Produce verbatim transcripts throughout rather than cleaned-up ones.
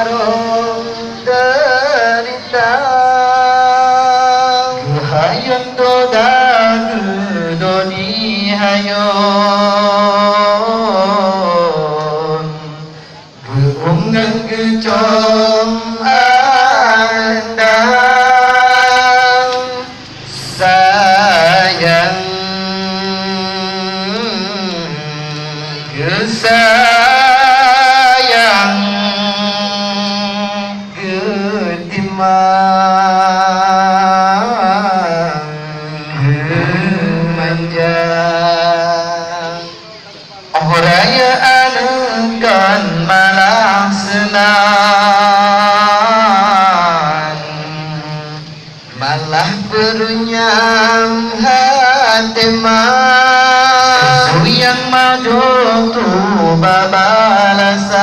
Rhom deurita, geuhayôn doda geudodi hayôn, geuuem ngon geucom andang. Sayang, geusayang, geutimang, geumanja. Óh raya aneuk kon malah seunang, malah peurunyam haté ma. Susu nyang maju tuba balasan,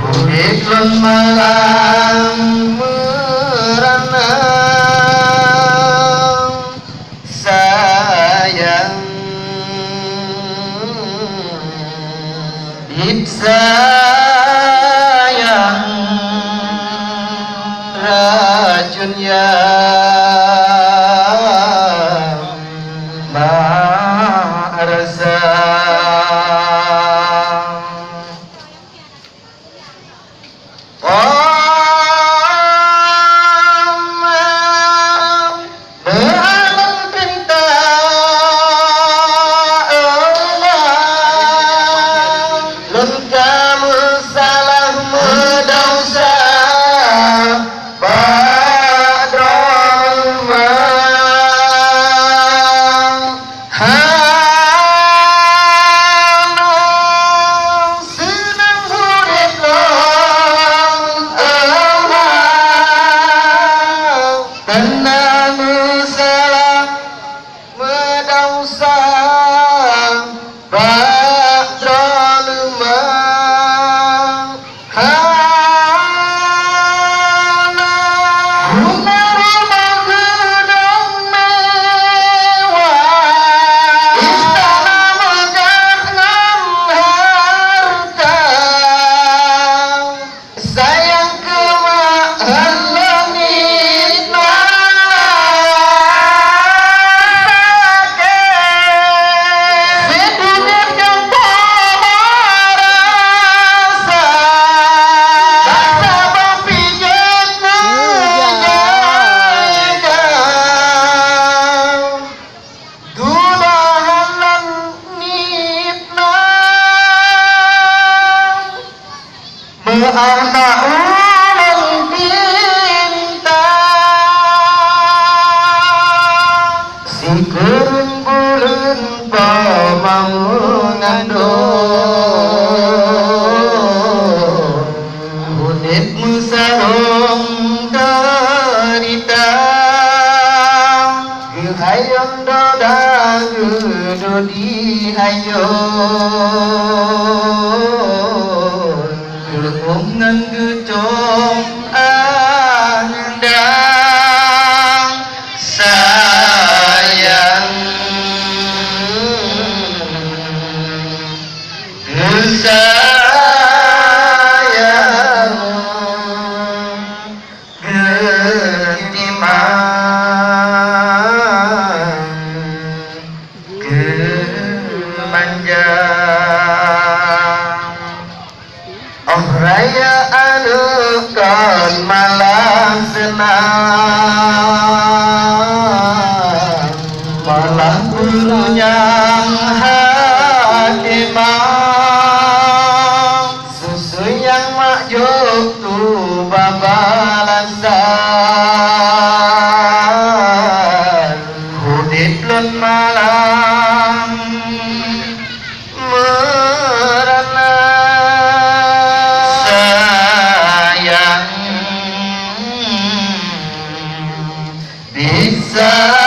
udép lôn malah meurana. Sayang, bit sayang, racun nyang mak rasa. Qamah, beualam pinta Allah, lôn ka meusalah meudesya bak droe mah. Hana seunang udép lôn, Allah, teunang meusalah meudesya bak droe mah. Hana guna rumoh geudong mewah, istana meugah ngon hareuta. Sayang keu mak hana nitna. Sakét. Sidunia nyang poh rasa, bak saboh pijet neujaga. Dua hana nitna. Meu'ah na ulôn pinta, sikureueng buleuen po ma meungandong, udép meusarông deurita. Geuhayôn doda geudodi hayôn, geuuem ngon geucom andang. Sayang, geusayang, geutimang, geumanja. Óh raya aneuk kon malah seunang, malah peurunyam haté ma. Susu nyang mak jok tuba balasan, udép lôn malam meurana. Sayang, bit sayang,